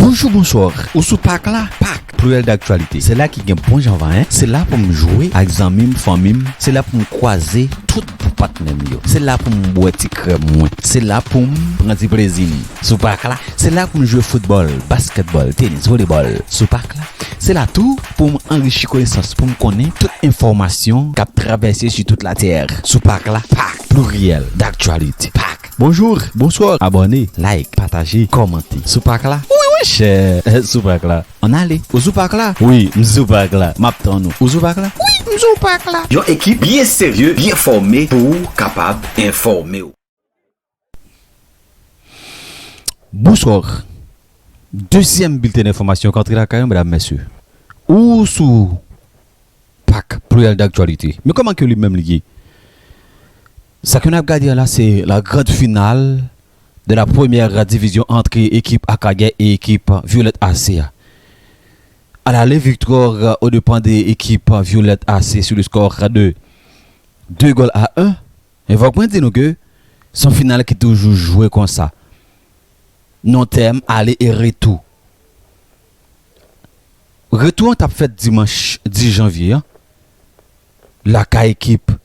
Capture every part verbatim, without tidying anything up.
Bonjou, bonswa. Ou sou Pak la? Pak, pliryèl daktyalite. Se la ki gen bon jan vayen. Se la pou m jwe ak zanmi m, fanmi m. Se la pou m kwaze tout bon patnè m yo. Se la pou m bwè ti krèm mwen. Se la pou m pran ti plezi m. Sou Pak la, se la pou m jwe foutbòl, baskètbòl, tenis, volebòl. Sou Pak la, se la tou pou m anrichi konesans, pou m konnen tout enfòmasyon k ap travèse sou tout latè. Sou Pak la, Pak, pliryèl daktyalite. Pak. Bonjou, bonswa. Abòne, like, pataje, kòmante. Sou Pak la? Wi, monchè, sou Pak la. Ann ale. Ou sou Pak la? Wi, m sou Pak la. M ap tann ou. Ou sou Pak la? Wi, m sou Pak la. Yon ekip byen serye, byen fòme pou w kapab enfòme w. Bonswa. Dezyèm bilten enfòmasyon k antre lakay nou, medam, mesye. Ou sou Pak, pliryèl daktyalite. Men kòman ke li menm li ye? Sa ke n ap gade a la, se la grande finale de la première division entre ekip Akayè e ekip Violette A C a. À l'aller, victoire aux dépens de ekip Violette A C sur le score de deux goals à un. Men fòk mwen di nou ke se yon final ki toujou jwe konsa. Non tèm, ale e retou. Retou an t ap fèt dimanch dis janvye an, lakay ekip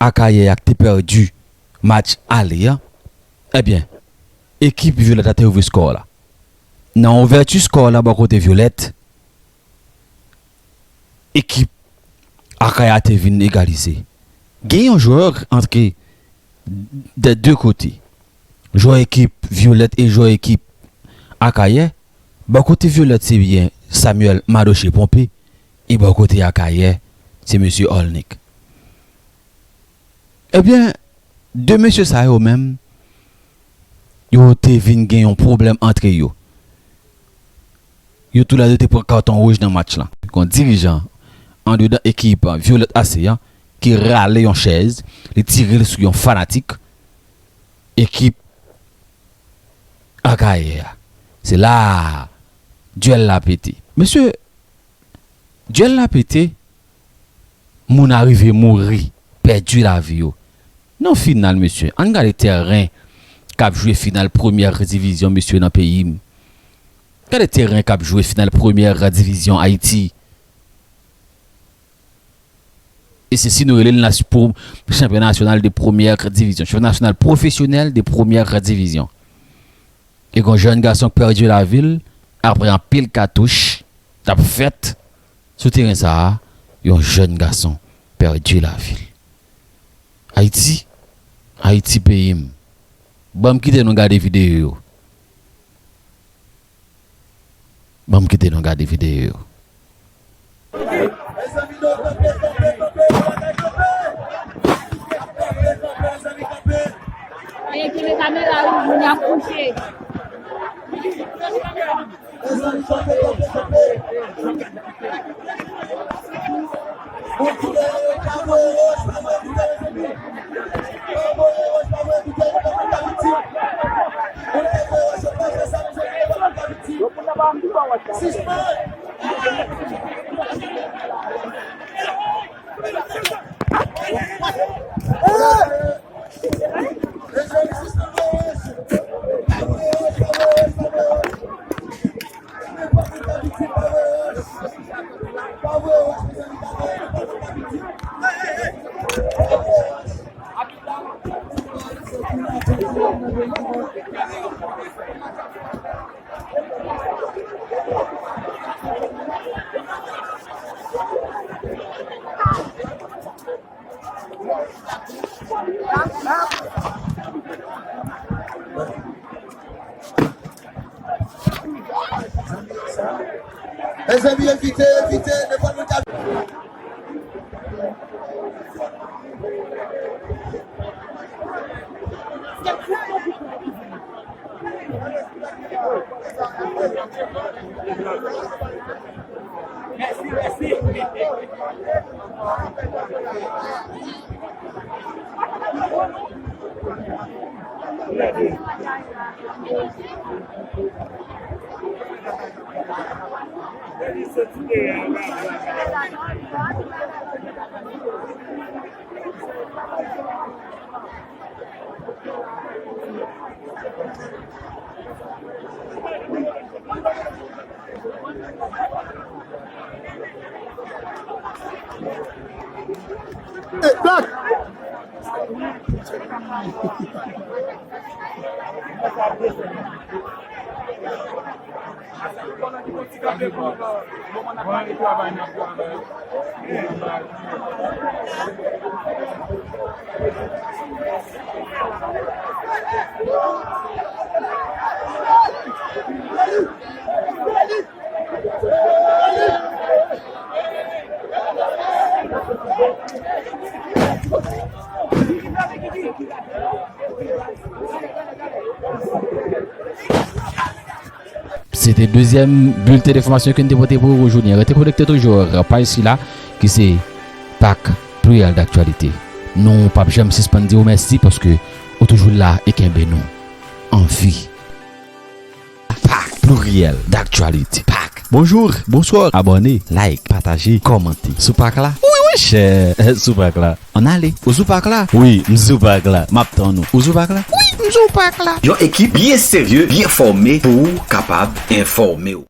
Akayè a ki te pèdi match ale a. Ebyen, ekip Violette la te ouvri skò la. Nan ouvèti skò la bò kote Violette, ekip Akayè a te vin egalize. Gen yon jwè antre de de kote. Jwè ekip Violette e jwè ekip Akayè. Bò kote Violette se byen Samuel Madoche Pompé e bò kote Akayè se mesye Olnick. Ebyen, de mesye sa yo menm, yo te vin gen yon pwoblèm antre yo. Yo toulède te pran katon wouj nan match lan. Gon dirijan andedan ekip Violette A C an ki rale yon chèz, li tire l sou yon fanatik ekip Akayè a. Se la a dyèl la pete. Mesye, dyèl la pete, moun arive mouri, pèdi lavi yo. Nan final, mesye, ann gade tèren k ap jwe final premyè divizyon, mesye, nan peyi m. Gade tèren k ap jwe final premyè divizyon Ayiti. E se si nou rele l nas-, pou chanpyon nasyonal de premyè divizyon, chanpyon nasyonal pwofesyonèl de premyè divizyon. E gon jèn gason k pèdi lavi l apre anpil katouch t ap fèt sou teren sa a, yon jèn gason pèdi lavi l. Ayiti, Ayiti peyi m. Ban m kite nou gade videyo yo. Ban m kite nou gade videyo yo. Ayen, kenbe kamera wi, moun y ap kouche. Mezanmi, evite, evite, nenpòt moun ka. Black! Se te dezyèm bilten enfòmasyon ke n te pote pou ou jodi a. Rete konekte toujou ak paj sila ki se Pak Pluriel d'Actualité. Nou p ap janm sispann di w mèsi paske ou toujou la e kenbe nou an vi. Pak Pluriel d'Actualité. Pak. Bonjou, bonswa. Abòne, like, pataje, kòmante. Sou Pak la? Wi, monchè, sou Pak la. Ann ale. Ou sou Pak la? Wi, m sou Pak la. M ap tann ou. Ou sou Pak la? Wi, m sou Pak la. Yon ekip byen serye, byen fòme pou w kapab enfòme w.